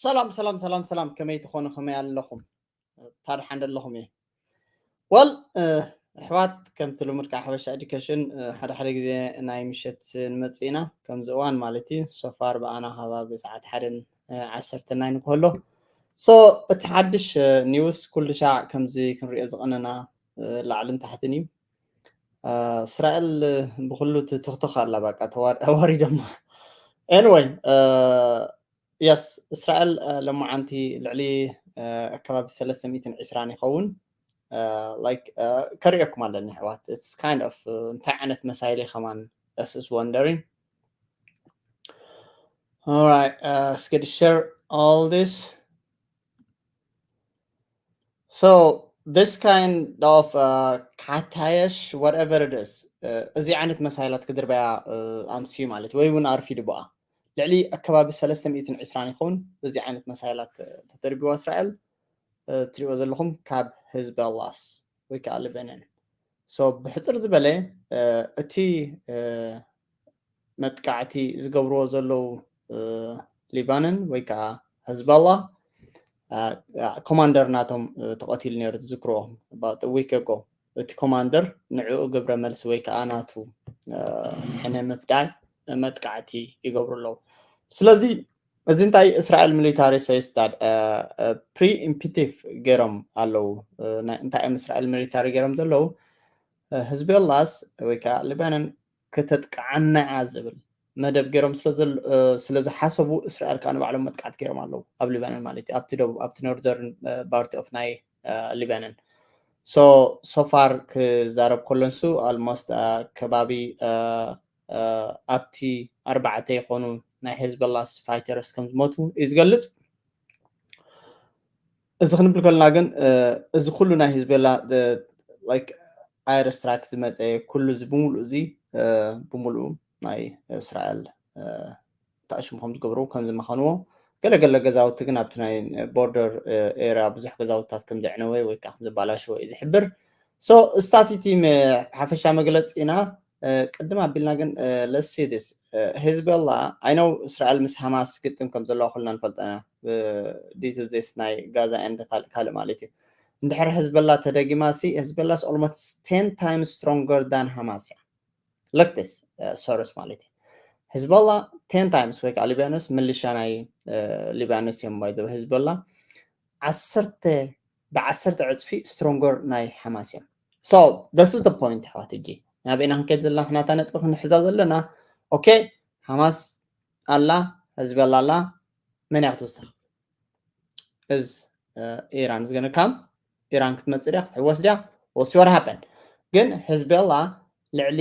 ሰላም ሰላም ሰላም ሰላም፣ ከመይ ትኾኑ? ከመይ ኣለኹም? ታድሓን ደለኹም እየ። ወል ኣሕዋት፣ ከምቲ ልሙድ ከዓ ሓበሻ ኤዱኬሽን ሓደ ሓደ ግዜ ናይ ምሸት ንመፅእ ኢና፣ ከምዚ እዋን ማለት እዩ። ሶፋር ብኣና ከባቢ ሰዓት ሓደን ዓሰርተ ናይ ንክህሎ። ሶ እቲ ሓድሽ ኒውስ ኩሉ ሻዕ ከምዚ ክንሪኦ ዝቐነና ላዕልን ታሕትን እዩ። እስራኤል ብኩሉ ትትኽትኽ ኣላ፣ በቃ ተዋሪዶማ። ኤንወይ፣ የስ፣ እስራኤል ለማዓንቲ ልዕሊ ከባቢ ሰለስተ ሚእትን ዕስራን ይኸውን። ላይክ፣ ከርእየኩም ኣለኒ ኣሕዋት፣ it's kind of እንታይ ዓይነት መሳይል ከማን is wondering. Alright, እስከ share all this. So this kind of ካታየሽ whatever it is፣ እዚ ዓይነት መሳይላት ክድርበያ ኣምስዩ ማለት ወይ እውን ኣርፊዱ ብኣ ልዕሊ ኣከባቢ ሰለስተ ሚእትን ዕስራን ይኸውን። እዚ ዓይነት መሳይላት ተደርቢዋ እስራኤል ትሪእዎ ዘለኹም ካብ ህዝበላስ ወይ ከዓ ሊባኖን። ሶ ብሕፅር ዝበለ እቲ መጥቃዕቲ ዝገብርዎ ዘለዉ ሊባኖን ወይ ከዓ ህዝበላ ኮማንደር ናቶም ተቐቲሉ ነይሩ፣ ትዝክርዎ፣ about a week ago። እቲ ኮማንደር ንዕኡ ግብረ መልሲ ወይ ከዓ ናቱ ሕነ ምፍዳይ መጥቃዕቲ ይገብሩ ኣለዉ። ስለዚ እዚ እንታይ እስራኤል ሚሊታሪ ሰይስ ዳት ፕሪኢምፕቲቭ ገይሮም ኣለዉ። እንታይ እዮም እስራኤል ሚሊታሪ ገይሮም ዘለዉ? ህዝበላስ ወይ ከዓ ሊባኖን ከተጥቅዓና እያ ዝብል መደብ ገይሮም ስለ ዝሓሰቡ እስራኤል ከዓ ንባዕሎም መጥቃዕቲ ገይሮም ኣለዉ ኣብ ሊባኖን ማለት እዩ፣ ኣብቲ ደቡብ ኣብቲ ኖርዘርን ባርቲ ኦፍ ናይ ሊባኖን። ሶ ሶፋር ክዛረብ ከሎ ንሱ ኣልሞስት ከባቢ ኣብቲ ኣርባዕተ ይኾኑ ናይ ሄዝበላስ ፋይተርስ ከም ዝሞቱ እዩ ዝገልጽ። እዚ ክንብል ከለና ግን እዚ ኩሉ ናይ ሄዝበላ ላይክ ኣየር ስትራይክ ዝመፀ ኩሉ እዚ ብምሉእ እዚ ብምሉኡ ናይ እስራኤል ተኣሽሙ ከም ዝገብሩ ከም ዝመኸንዎ፣ ገለገለ ገዛውቲ ግን ኣብቲ ናይ ቦርደር ኤርያ ብዙሕ ገዛውትታት ከም ዘዕነወ ወይ ከዓ ከም ዘባላሸወ እዩ ዝሕብር። ሶ ስታቲቲ ሓፈሻ መግለፂ ኢና። ቅድም ኣቢልና ግን ለሲ ስ ሄዝበላ፣ ኣይነው እስራኤል ምስ ሃማስ ግጥም ከም ዘለዋ ኩልና ንፈልጠና ዲትስ ናይ ጋዛ ኤንድ ካልእ ማለት እዩ። እንድሕር ሄዝበላ ተደጊማ ሲ ሄዝበላስ ኦልሞስት ቴን ታይምስ ስትሮንገር ዳን ሃማስ እያ። ለክቴስ ሶርስ ማለት እዩ። ሄዝበላ ቴን ታይምስ ወይ ከዓ ሊባኖስ ምልሻ ናይ ሊባኖስ እዮም ባይዘው ሄዝበላ ዓሰርተ ብዓሰርተ ዕፅፊ ስትሮንገር ናይ ሓማስ እዮም። So this is the point ኣሕዋት። እጂ ናበይና ክንከይድ ዘለና ንሕናታ ነጥቢ ክንሕዛ ዘለና። ኦኬ፣ ሓማስ ኣላ፣ ሄዝበላ ኣላ፣ መን እያ ክትውስኽ? እዝ ኢራን ዝገነ ካም ኢራን ክትመፅእ ድያ ክትሕወስ ድያ? ወሲ ወር ሃፐን ግን ሄዝበላ ልዕሊ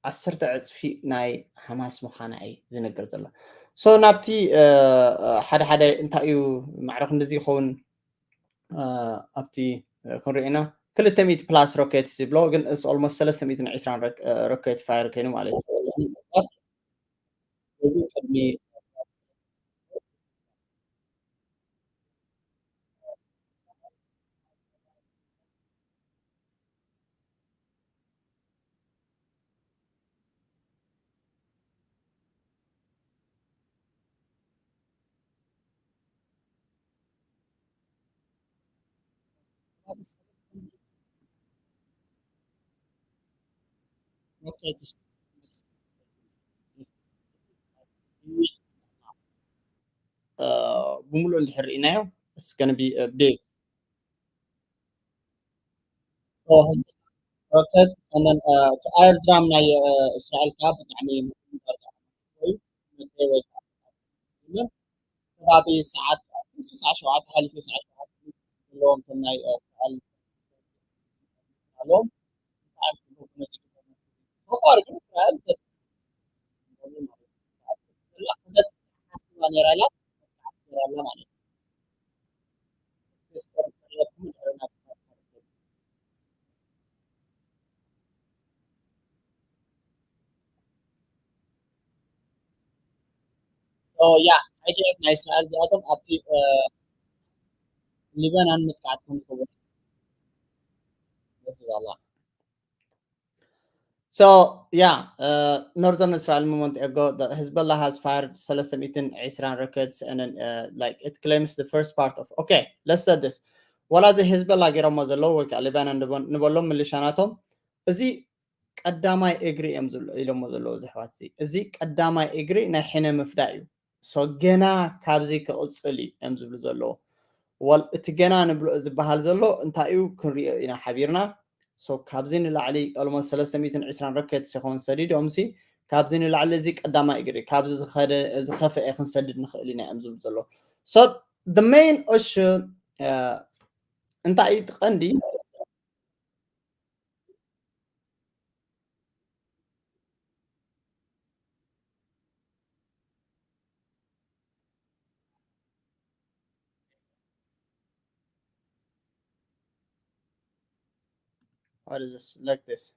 ዓሰርተ ዕፅፊ ናይ ሓማስ ምዃና እዩ ዝነገር ዘሎ። ሶ ናብቲ ሓደ ሓደ እንታይ እዩ ማዕረ ክንድዚ ይኸውን ኣብቲ ክንሪኦ ኢና። ክልተ ሚእቲ ፕላስ ሮኬት ዝብሎ ግን እስ ኦልሞስት ሰለስተ ሚእትን ዕስራን ሮኬት ፋየር ኮይኑ ማለት እዩ። ቅድሚ ብምሉእ እንድሕር ርኢናዮ እስከነቢ ቤግ ሮኬት ኣየር ድራም ናይ እስራኤል ከዓ ብጣዕሚ ከባቢ ሰዓት ንሱ ሰዓት ሸውዓተ ሓሊፉ ሰዓት ሸውዓተ ዘለዎም እቶም ናይ እስራኤል ኣለዎም። ሶፋር ግን እስራኤል ሓሲባ ነይራ ኢላ ማለት እዩ። ያ ኣይዲኤፍ ናይ እስራኤል እዚኣቶም ኣብቲ ሊበናን መጥቃዕቲ ከም ዝኸውን ዘላ። So yeah, uh, northern Israel moment ago, the Hezbollah has fired ሰለስተ ሚእትን ዕስራን rockets, and then uh, like it claims the first part of, okay, let's say this. ዋላ እዚ ሄዝበላ ገይሮሞ ዘለዉ ወይ ከዓ ሊባኖን ንበ- ንበሎም ሚሊሻ ናቶም፣ እዚ ቀዳማይ እግሪ እዮም ዝብሉ ኢሎሞ ዘለዉ እዚ ኣሕዋት፣ እዚ እዚ ቀዳማይ እግሪ ናይ ሕነ ምፍዳይ እዩ። So ገና ካብዚ ክቕፅል እዩ እዮም ዝብሉ ዘለዉ። ወል እቲ ገና ንብሎ ዝበሃል ዘሎ እንታይ እዩ ክንሪኦ ኢና ሓቢርና። So ካብዚ ንላዕሊ almost ሰለስተ ሚእትን ዕስራን rockets ይኸውን ሰዲዶም ሲ፣ ካብዚ ንላዕሊ እዚ ቀዳማይ እግሪ፣ ካብዚ ዝኸደ ዝኸፍአ ክንሰድድ ንኽእል ኢና እዮም ዝብሉ ዘለዉ። So the main issue እንታይ እዩ እቲ ቀንዲ? What is this? Like this.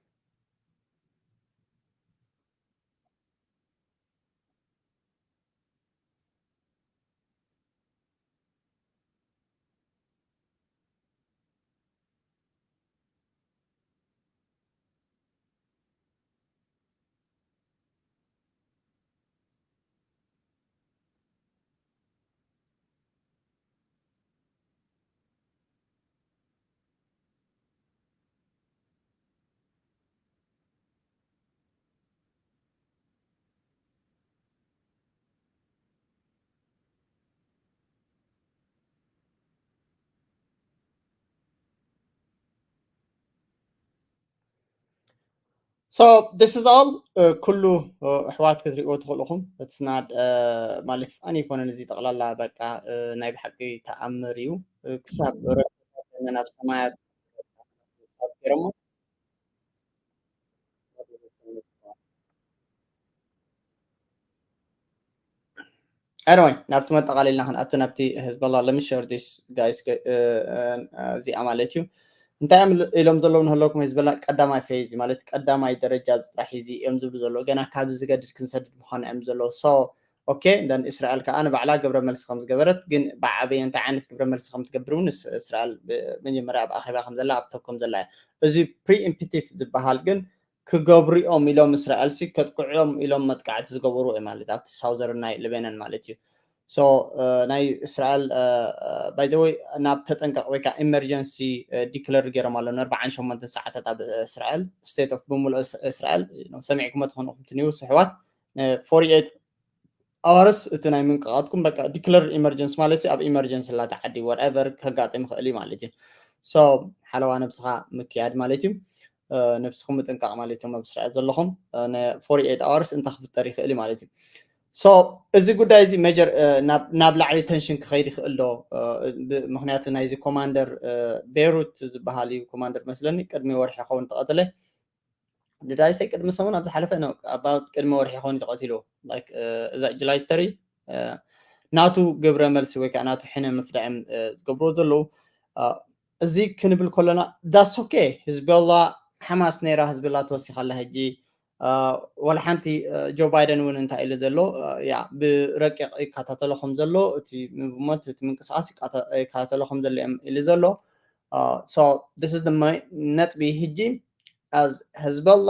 So this is all. Uh, ኩሉ uh, ኣሕዋት ክትሪእዎ ትኽእሉ ኢኹም። It's not uh, ማለት ፋን ኣይኮነን፣ እዚ ጠቕላላ በቃ uh, ናይ ብሓቂ ተኣምር እዩ። Uh, ክሳብ ረከታተነ ናብ ሰማያት ገይሮሞ። Anyway, ናብቲ መጠቓለልና ክንኣቱ፣ ናብቲ ሄዝቦላ። Let me share this, guys. እዚኣ ማለት እዩ። እንታይ እዮም ኢሎም ዘለዉ ንህለኩም? ሄዝቦላ ቀዳማይ ፌዝ ማለት ቀዳማይ ደረጃ እዚ ጥራሕ እዚ እዮም ዝብሉ ዘለዉ። ገና ካብዚ ዝገድድ ክንሰድድ ምዃኑ እዮም ዘለዉ። So okay, then እስራኤል ከዓ ንባዕላ ግብረ መልሲ ከም ዝገበረት፣ ግን ብዓበየ እንታይ ዓይነት ግብረ መልሲ ከም ትገብር እውን እስ- እስራኤል ብ- መጀመርያ ኣብ ኣኼባ ከም ዘላ ኣብ ቶክ ከም ዘላ እያ። እዚ ፕሪኢምፕቲቭ ዝበሃል ግን ክገብሩ እዮም ኢሎም እስራኤል ሲ ከጥቅዑ እዮም ኢሎም መጥቃዕቲ ዝገበሩ እዩ ማለት ኣብቲ ሳውዘርን ናይ ሊባኖን ማለት እዩ። So uh, ናይ እስራኤል ባይዘወይ ናብ ተጠንቀቕ ወይ ከዓ ኢመርጀንሲ ዲክለር ገይሮም ኣለዉ ንኣርባዓን ሸሞንተን ሰዓታት ኣብ እስራኤል ስቴት ኦፍ ብምሉእ እስ- እስራኤል ነው። ሰሚዕኩሞ ትኾኑ ኒውስ ኣሕዋት፣ forty eight hours እቲ ናይ ምንቅቓትኩም በቃ ዲክለር ኢመርጀንሲ ማለት ሲ ኣብ ኢመርጀንሲ ላታ ዓዲ whatever ከጋጥም ይኽእል እዩ ማለት እዩ። So ሓለዋ ነብስኻ ምክያድ ማለት እዩ። Uh, ነብስኹም ምጥንቃቕ ማለት እዮም ኣብ እስራኤል ዘለኹም። Uh, ነ forty eight hours እንታይ ክፍጠር ይኽእል እዩ ማለት እዩ። So እዚ ጉዳይ እዚ ሜጀር ናብ ላዕሊ ተንሽን ክኸይድ ይኽእል ዶ? Uh, ብ- ምክንያቱ ናይዚ ኮማንደር ቤሩት ዝበሃል እዩ ኮማንደር መስለኒ፣ ቅድሚ ወርሒ ክኸውን ተቐትለ። ድዳይሰይ ቅድሚ ሰሙን ኣብ ዝሓለፈ ነው፣ about ቅድሚ ወርሒ ክኸውን ተቐቲሉ። Like እዛ ጁላይ ተሪ ናቱ ግብረ መልሲ ወይ ከዓ ናቱ ሕነ ምፍዳዕም ዝገብርዎ ዘለዉ። Uh, እዚ ክንብል ከለና that's okay። ህዝበላ ሓማስ ነይራ፣ ህዝበላ ተወሲኻ ኣላ ሕጂ። Uh, ወላ ሓንቲ ጆ ባይደን እውን እንታይ ኢሉ ዘሎ? Uh, ያ ብረቂቕ ይከታተሎ ከም ዘሎ፣ እቲ ምቭመንት እቲ ምንቅስቃስ ይከታ- ይከታተሎ ከም ዘሎ እዮም ኢሉ ዘሎ። Uh, so this is the main ነጥቢ። ሕጂ as ህዝበላ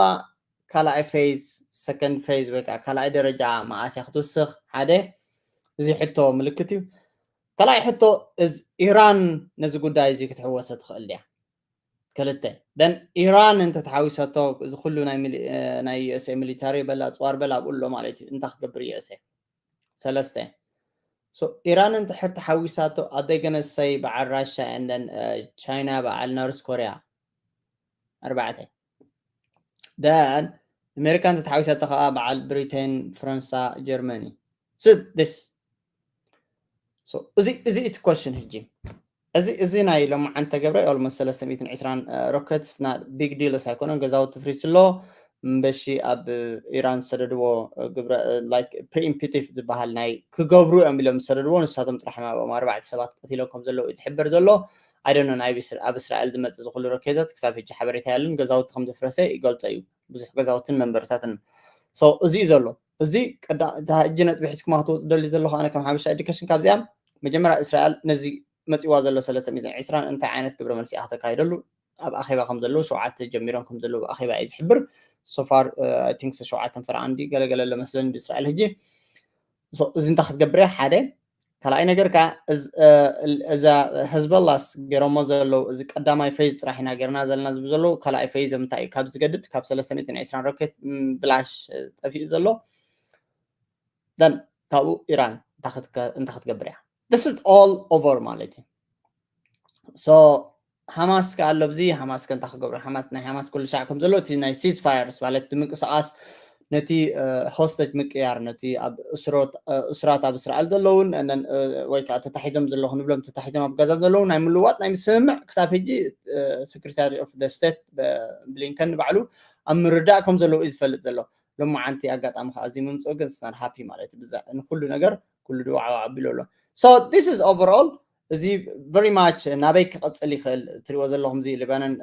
ካልኣይ ፌዝ፣ ሰከንድ ፌዝ ወይ ከዓ ካልኣይ ደረጃ መኣስያ ክትውስኽ ሓደ፣ እዚ ሕቶ ምልክት እዩ። ካልኣይ ሕቶ፣ እዚ ኢራን ነዚ ጉዳይ እዚ ክትሕወሰ ትኽእል ድያ? ክልተ፣ ደን ኢራን እንተተሓዊሰቶ እዚ ኩሉ ናይ ሚሊ- እ፣ ናይ ዩኤስኤ ሚሊታሪ በላ ኣፅዋር በላ ኣብኡ ኣሎ ማለት እዩ። እንታይ ክገብር ዩኤስኤ? ሰለስተ፣ so ኢራን እንድሕር ተሓዊሳቶ ኣደይ ገነሰይ በዓል ራሻ እንደን ቻይና በዓል ኖርስ ኮሪያ። ኣርባዕተ፣ ደን ኣሜሪካ እንተተሓዊሳቶ ከዓ በዓል ብሪቴን፣ ፈረንሳ፣ ጀርመኒ። ስድስ፣ so እዚ እዚ እቲ ኮሽን ሕጂ እዚ እዚ ናይ ሎማዓንቲ ተገብረ ኦልሞስት ሰለስተ ሚእትን ዕስራን ሮኬትስ ና ቢግ ዲልስ ኣይኮነን። ገዛውቲ ፍሪስ ኣሎ። እምበሺ ኣብ ኢራን ዝሰደድዎ ግብረ ላይክ ፕሪኢምፕቲቭ ዝበሃል ናይ ክገብሩ እዮም ኢሎም ዝሰደድዎ ንሳቶም ጥራሕ ማብኦም ኣርባዕተ ሰባት ቀቲሎም ከም ዘለዉ እዩ ዝሕበር ዘሎ። ኣይደኖ ናይ ኣብ እስራኤል ዝመፅእ ዝኩሉ ሮኬታት ክሳብ ሕጂ ሓበሬታ የለን። ገዛውቲ ከም ዘፍረሰ ይገልፀ እዩ፣ ብዙሕ ገዛውትን መንበርታትን። So እዚ እዩ ዘሎ። እዚ ቀዳ- እታ ሕጂ ነጥቢ ሒዝኩማ ክትወፁ ደሊ ዘለኹ ኣነ ከም ሓበሻ ኤዱኬሽን ካብዚኣ መጀመርያ እስራኤል ነዚ መፂዋ ዘሎ ሰለስተ ሚእትን ዕስራን እንታይ ዓይነት ግብረ መልሲ እያ ከተካይደሉ? ኣብ ኣኼባ ከም ዘለዉ ሸውዓተ ጀሚሮም ከም ዘለዉ ኣኼባ እዩ ዝሕብር። So far I think ሸውዓተን ፈረቓ እንዲ ገለገለ ለመስለኒ ብእስራኤል ሕጂ። እዚ እንታይ ክትገብር እያ? ሓደ ካልኣይ ነገር ከዓ እዛ ህዝበላስ ገይሮሞ ዘለዉ እዚ ቀዳማይ ፌዝ ጥራሕ ኢና ገርና ዘለና ዝብ ዘለዉ ካልኣይ ፌዝ እንታይ እዩ ካብ ዝገድድ ካብ ሰለስተ ሚእትን ዕስራን ሮኬት ብላሽ ጠፊኡ ዘሎ ን ካብኡ ኢራን እንታይ ክትገብር እያ? This is all over ማለት እዩ። So ሓማስ ከ ኣሎ ብዚ ሓማስ ከ እንታይ ክገብሩ ሓማስ ናይ ሓማስ ኩሉ ሻዕ ከም ዘሎ እቲ ናይ ሲዝ ፋየርስ ማለት እቲ ምንቅስቃስ ነቲ ሆስተጅ ምቅያር ነቲ ኣብ እሱራት ኣብ እስራኤል ዘለውን ወይ ከዓ ተታሒዞም ዘለኹ ንብሎም ተታሒዞም ኣብ ጋዛ ዘለዉ ናይ ምልዋጥ ናይ ምስምምዕ ክሳብ ሕጂ ሴክሬታሪ ኦፍ ስቴት ብሊንከን ንባዕሉ ኣብ ምርዳእ ከም ዘለዉ እዩ ዝፈልጥ ዘሎ። ሎማዓንቲ ኣጋጣሚ ከዓ እዚ ምምፅኡ ግን ስናን ሃፒ ማለት እዩ ንኩሉ ነገር ኩሉ ድዋዕዋዕ ኣቢሉ ኣሎ። So this is overall እዚ very much ናበይ ክቐፅል ይኽእል ትሪእዎ ዘለኹም እዚ ሊባኖን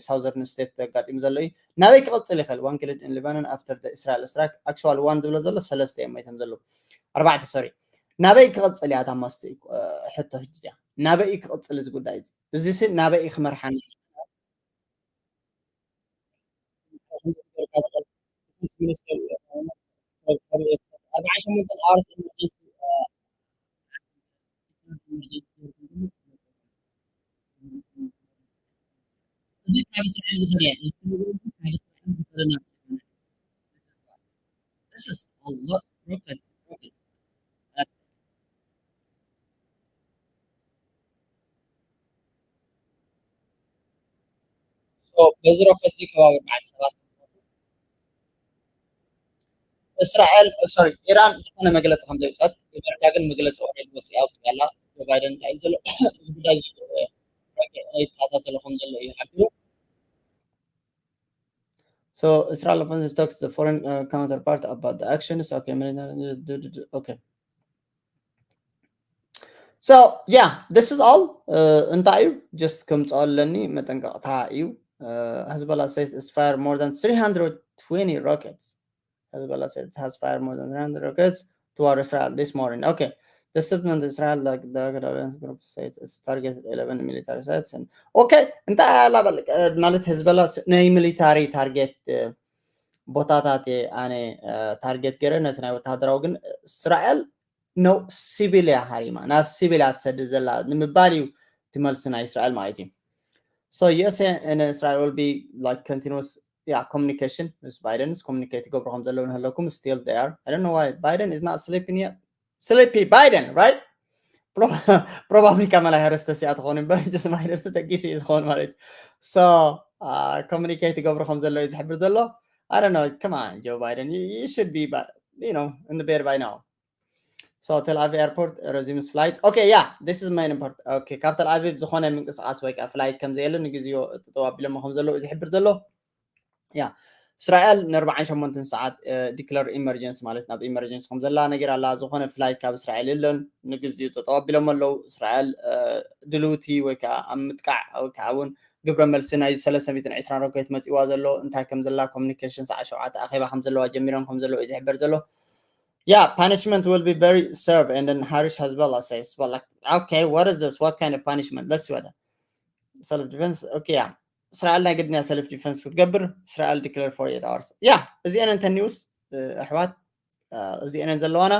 ሳውዘርን ስቴት ኣጋጢሙ ዘሎ እዩ። ናበይ ክቐፅል ይኽእል one killed in Lebanon after the Israel strike actual one ዝብሎ ዘሎ ሰለስተ እዮም ሞይቶም ዘለዉ ኣርባዕተ ሶሪ ናበይ ክቐፅል እያ እታ ማስቲ ሕቶ ሕጂ እዚኣ ናበይ ክቐፅል እዚ ጉዳይ እዚ እዚ ሲ ናበይ ክመርሓን በዚ ሮኬት እዚ ከባቢ ኣርባዕተ ሰባት እስራኤል ሶሪ ኢራን ዝኾነ መግለፂ ከም ዘውፀት ኣሜሪካ ግን መግለፂ ወረድ ወፂ ኣውፅያ ኣላ። ባይደን እንታይ ዘሎ እዚ ጉዳይ ይከታተሎ ከም ዘሎ እዩ ሓቢሩ። So Israel offensive talks the foreign uh, counterpart about the actions. Okay, okay. So yeah, this is all. Uh, እንታይ እዩ just ከምፅኦ ኣለኒ መጠንቀቕታ እዩ። Uh, Hezbollah says it's fired more than three hundred twenty rockets. Hezbollah says it has fired more than three hundred rockets toward Israel this morning. Okay. The statement Israel like the Gaddafis group says it's targeted eleven military sites and okay. እንታይ ማለት ሄዝቦላ ናይ ሚሊታሪ ታርጌት ቦታታት ኣነ ታርጌት ገይረ ነቲ ናይ ወታደራዊ ግን እስራኤል ነው ሲቪል እያ ሃሪማ ናብ ሲቪል እያ ትሰድድ ዘላ ንምባል እዩ ትመልሲ ናይ እስራኤል ማለት እዩ። So USA and Israel will be like continuous yeah communication ምስ ባይደንስ ኮሚኒኬት ይገብሩ ከም ዘለዉ ንህለኩም still there I don't know why Biden is not sleeping yet sleepy Biden right probably ካማላ ሃሪስ ተሲኣ ትኸውን እምበር just ባይደን ተጊሲ እዩ ዝኸውን ማለት so ኮሚኒኬት ይገብሩ ከም ዘለዉ እዩ ዝሕብር ዘሎ I don't know come on Joe Biden you, you should be you know in the bed by now So Tel Aviv airport resumes flight okay yeah this is main important okay ካብ ተል ኣቪቭ ዝኾነ ምንቅስቃስ ወይ ከዓ ፍላይት ከም ዘየለ ንግዜኡ ጠጠው ኣቢሎሞ ከም ዘለዉ እዩ ዝሕብር ዘሎ። ያ እስራኤል ንኣርባዓን ሸሞንተን ሰዓት ዲክለር ኢመርጀንሲ ማለት ናብ ኢመርጀንሲ ከም ዘላ ነገር ኣላ። ዝኾነ ፍላይት ካብ እስራኤል የለን። ንግዜኡ ጠጠው ኣቢሎም ኣለዉ። እስራኤል ድልውቲ ወይ ከዓ ኣብ ምጥቃዕ ወይ ከዓ እውን ግብረ መልሲ ናይ ሰለስተ ሚእትን ዕስራን ሮኬት መፂዋ ዘሎ እንታይ ከም ዘላ ኮሚኒኬሽን ሰዓት ሸውዓተ ኣኼባ ከም ዘለዋ ጀሚሮም ከም ዘለዉ እዩ ዝሕበር ዘሎ። Yeah, punishment will be very severe and then Harish Hezbollah says well like okay what is this what kind of punishment let's see what self defense okay yeah እስራኤል ናይ ግድንያ ሰልፍ ዲፈንስ ክትገብር እስራኤል ዲክለር ፎር ኤት ኣወርስ ያ እዚአን እንተ ኒውስ ኣሕዋት እዚአን ዘለዋና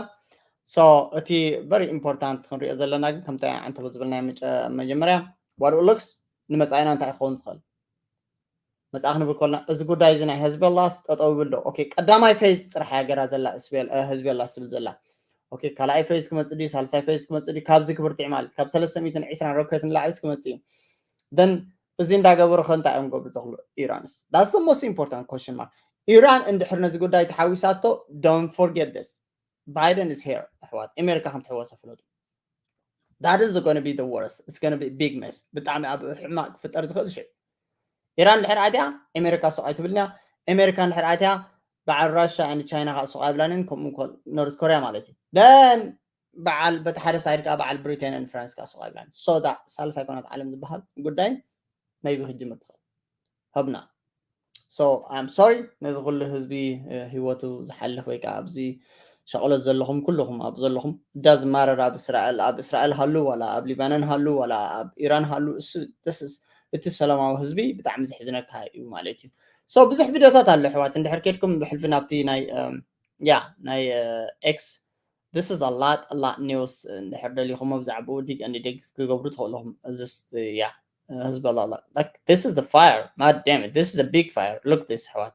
so እቲ very important ክንሪኦ ዘለና ግን ከምታ ዓንተቦ ዝብልና መጀመርያ what looks ንመፃኢና እንታይ ክኸውን ዝኽእል መፅኣ ክንብል ከልና እዚ ጉዳይ እዚ ናይ ህዝበላስ ጠጠው ይብል ዶ okay ቀዳማይ ፌዝ ጥራሕ እያ ገራ ዘላ ህዝበላስ ትብል ዘላ okay ካልኣይ ፌዝ ክመፅእ ድዩ ሳልሳይ ፌዝ ክመፅእ ድዩ ካብዚ ክብርትዕ ማለት ካብ ሰለስተ ሚእትን ዕስራን ሮኬት ንላዕሊስ ክመፅእ እዩ then እዚ እንዳገበሩ ከ እንታይ እዮም ገብሩ ተኽሉ ኢራንስ that's the most important question mark ኢራን እንድሕር ነዚ ጉዳይ ተሓዊሳቶ don't forget this Biden is here ኣሕዋት ኣሜሪካ ከም ትሕወሶ ፍለጡ that is going to be the worst it's going to be big mess ብጣዕሚ ኣብ ሕማቅ ክፍጠር ዝኽእል ሽዑ ኢራን ድሕር ኣትያ ኣሜሪካ ሱቕ ኣይትብልን እያ ኣሜሪካ ድሕር ኣትያ በዓል ራሻ and ቻይና ከዓ ሱቕ ኣይብላንን ከምኡ ኖርት ኮርያ ማለት እዩ then በዓል በቲ ሓደ ሳይድ ከዓ በዓል ብሪቴን and ፍራንስ ከዓ ሱቕ ኣይብላን so that ሳልሳይ ኮናት ዓለም ዝበሃል ጉዳይ maybe ክጅምር ትኽእል ሀብና so I'm sorry ነዚ ኩሉ ህዝቢ ህይወቱ ዝሓልፍ ወይ ከዓ ኣብዚ ሸቕሎት ዘለኹም ኩልኹም ኣብ ዘለኹም እዳ ዝማረር ኣብ እስራኤል ኣብ እስራኤል ሃሉ ዋላ ኣብ ሊባኖን ሃሉ ዋላ ኣብ ኢራን ሃሉ እሱ this is እቲ ሰላማዊ ህዝቢ ብጣዕሚ ዘሕዝነካ እዩ ማለት እዩ። So ብዙሕ ቪድዮታት ኣሎ ኣሕዋት፣ እንድሕር ከድኩም ብሕልፊ ናብቲ ናይ ያ ናይ ኤክስ this is a lot a lot news እንድሕር ደሊኹሞ ብዛዕባኡ dig and dig ክገብሩ ትኽእሉ ኢኹም። Just yeah ህዝቢ ኣላ like this is the fire, god damn it, this is a big fire, look this ኣሕዋት.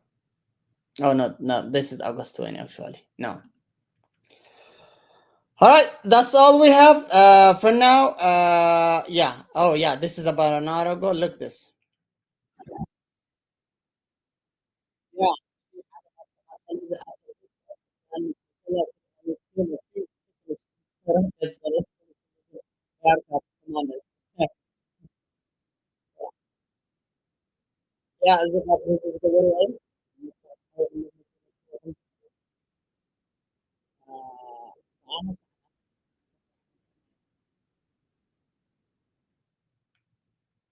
Oh no, no, this is August twenty actually. No. All right, that's all we have uh, for now. Uh, yeah. Oh yeah, this is about an hour ago. Look this. Yeah. It's, it's, yeah, is it not?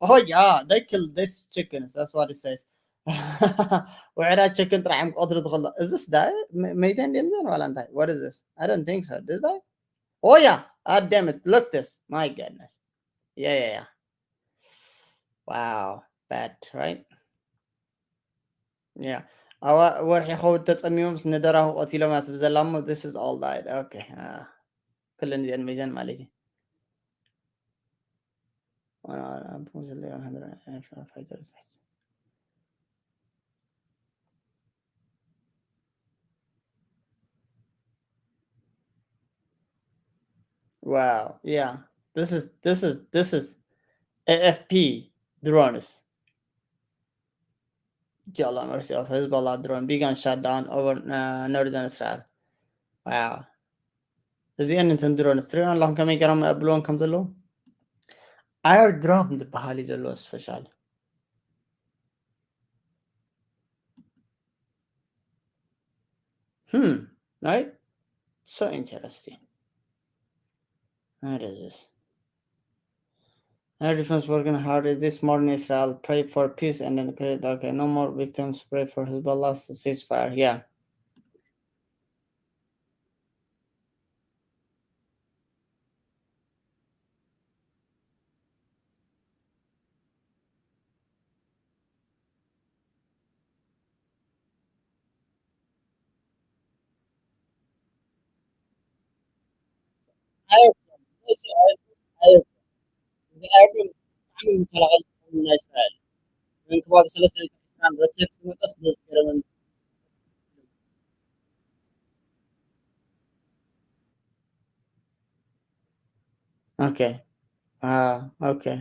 Oh yeah, they killed this chicken. That's what it says. ውዕዳ ችክን ጥራሕ እዮም ክቐትሉ ዝኽእሉ። እዚስ ዳ መይተ እንድዮም ዞን ዋላ እንታይ? What is this? I don't think so. Did they? Oh yeah, god damn it, look this. My goodness. Yeah, yeah, yeah. Wow, bad, right? Yeah. ኣዋ ወርሒ ከውድ ተጸሚሞም ንደራሁ ቀቲሎም ኣትብ ዘላ እሞ this is all died. Okay. Uh, ክለን ዚአን መይዘን ማለት እዩ። Fighters. Wow, yeah. This is this is this is A F P drones. Jala mercy of Hezbollah drone. Big gun shot down over uh, northern Israel. Wow. እዚአን እንትን ድሮን ስትሪዮን ኣለኹም ከመይ ገሮም ኣብልዎን ከም ዘለዉ ኣየር ድሮም ዝበሃል እዩ ዘለዎ ስፔሻል Hmm, right? So interesting. What is this? Air defense working hard is this morning Israel pray for peace and then okay, okay, no more victims, pray for Hezbollah's ceasefire. Yeah. ኣይወርዶም፣ መሲ ኣይወርዶም፣ ኣይወርዶም። እዚ ኣይወርዶም ብጣዕሚ መከላኸሊ ናይ እስራኤል። ምን ከባቢ ሰለስተ ነጥቢ ዕስራን ሮኬት ዝመፀስ ብዝገረመኒ። Okay. Ah, okay.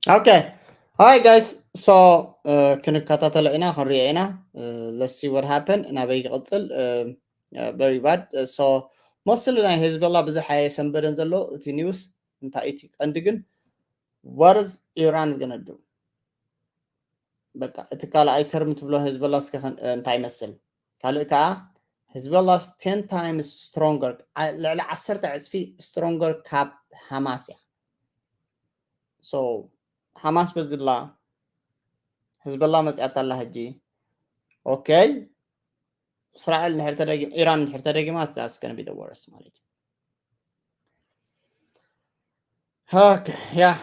Okay. All right, guys. So uh, ክንከታተሎ ኢና፣ ክንሪኦ ኢና። Uh, let's see what happened. ናበይ ይቕጽል? Uh, uh, very bad. Uh, so mostly ናይ ሄዝቦላ ብዙሕ ኣየሰንበደን ዘሎ እቲ ኒውስ። እንታይ እቲ ቀንዲ ግን what is Iran is gonna do? በቃ እቲ ካልኣይ ተርም ትብሎ ሄዝቦላ እስከ እንታይ ይመስል? ካልእ ከዓ ሄዝቦላ ten times stronger፣ ልዕሊ ዓሰርተ ዕፅፊ stronger ካብ ሃማስ እያ። So ሃማስ በዝላ፣ ሄዝቦላ መፅያታ ኣላ ሕጂ። Okay፣ እስራኤል እንድሕር ተደጊም፣ ኢራን እንድሕር ተደጊማ that's gonna be the worst ማለት እዩ። Okay, yeah,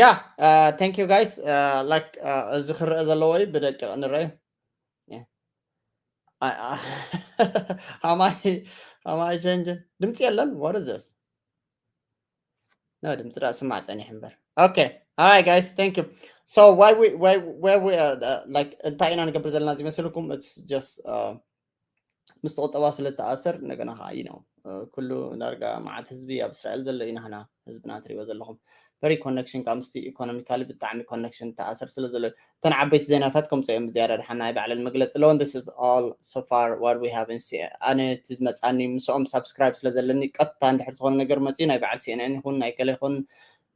yeah. Uh, thank you guys. Uh, like uh, እዚ ክረአ ዘለዎ እዩ፣ ብደቂቕ ንረኣዩ። Yeah. I, I, am I am I changing? ድምፂ የለን? What is this? No, ድምፂ ዳ ስማዕ ፀኒሕ እምበር። Okay. All right, guys. Thank you. So why we why where we are uh, like እንታይ ኢና ንገብር ዘለና እዚ መስልኩም? It's just uh, ምስ ቁጠባ ስለ ተኣሰር እንደገና ከዓ you know ኩሉ ዳርጋ መዓት ህዝቢ ኣብ እስራኤል ዘሎ ኢና ህና ህዝብና ትሪእዎ ዘለኹም very connection ካብ ምስቲ economically ብጣዕሚ connection ተኣሰር ስለ ዘሎ እተን ዓበይቲ ዜናታት ከምፀ እዮም ዝያዳ ድሓን ናይ ባዕለን መግለፂ ኣለዎን this is all so far what we have in CNN ኣነ እቲ ዝመፃኒ ምስኦም subscribe ስለ ዘለኒ ቀጥታ እንድሕር ዝኾነ ነገር መፅኡ ናይ በዓል CNN ይኹን ናይ ገለ ይኹን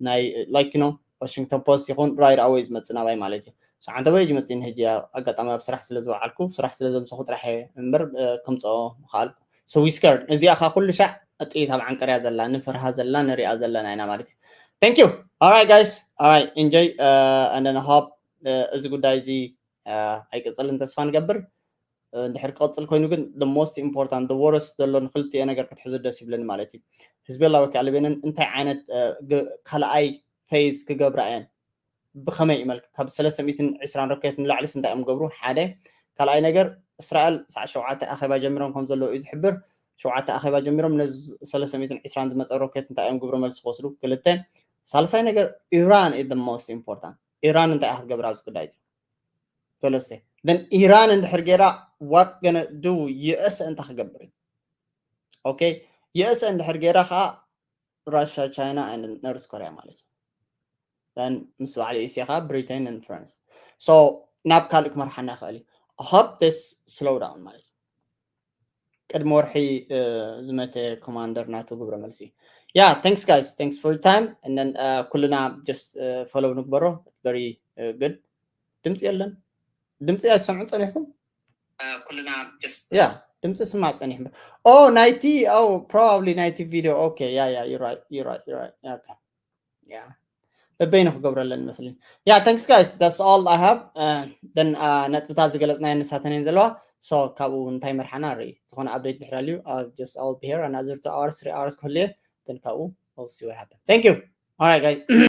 ናይ like you know Washington Post ይኹን right away ዝመፅእ ናባይ ማለት እዩ ዓንተ ወይ መፅእን ሕጂ ኣጋጣሚ ኣብ ስራሕ ስለ ዝወዓልኩ ስራሕ ስለ ዘምሰኹ ጥራሕ እምበር ከምፅኦ ምኽኣልኩ። So we scared እዚኣ ካ ኩሉ ሻዕ ጥይት ኣብ ዓንቀርያ ዘላ ንፈርሃ ዘላ ንሪኣ ዘለና ኢና ማለት እዩ። Thank you. All right guys, all right, enjoy and then hope እዚ ጉዳይ እዚ ኣይቅፅልን ተስፋ ንገብር። እንድሕር ክቐፅል ኮይኑ ግን the most important the worst ዘሎ ንክልቲኦ ነገር ክትሕዙ ደስ ይብለኒ ማለት እዩ። ህዝቢ ኣላ ወኪ ኣልቤንን እንታይ ዓይነት ካልኣይ ፌዝ ክገብራ እየን ብኸመይ እዩ መልክ ካብ ሰለስተ ሚእትን ዕስራን ሮኬት ንላዕሊ እንታይ እዮም ገብሩ ሓደ ካልኣይ ነገር እስራኤል ሳዕ ሸውዓተ ኣኼባ ጀሚሮም ከም ዘለዉ እዩ ዝሕብር። ሸውዓተ ኣኼባ ጀሚሮም ነዚ ሰለስተ ሚእትን ዕስራን ዝመፀ ሮኬት እንታይ እዮም ግብረ መልሲ ክወስዱ ክልተ ሳልሳይ ነገር ኢራን is the most important ኢራን እንታይ ክትገብር ኣብዚ ጉዳይ እዚ ሰለስተ then ኢራን እንድሕር ገይራ what gonna do ዩኤስ እንታይ ክገብር እዩ okay ዩኤስ እንድሕር ገይራ ከዓ ራሻ ቻይና ነርስ ኮሪያ ማለት እዩ then ምስ ባዕሉ እስያ ከዓ ብሪቴን ፍራንስ so ናብ ካልእ ክመርሓና ይኽእል እዩ hope this slow down ማለት እዩ ቅድሚ ወርሒ ዝመተ ኮማንደር ናቶ ግብረ መልሲ yeah thanks guys thanks for time and then ኩልና just follow ንግበሮ very good ድምፂ የለን ድምፂ ኣይሰምዑን ፀኒሕኩም ኩልና yeah ድምፂ ስማዕ ፀኒሕ እምበር oh ናይቲ oh probably ናይቲ video okay yeah yeah you're right you're right you're right okay yeah በበይኑ ክገብረለን መስለኝ yeah thanks guys that's all I have then ነጥብታት ዝገለፅናዮ ንሳተን እየን ዘለዋ so ካብኡ እንታይ መርሓና ርኢ ዝኾነ update ድሕር ኣልዩ just all be here another two hours three hours ክህሉ እየ then ካብኡ we'll see what happen thank you all right guys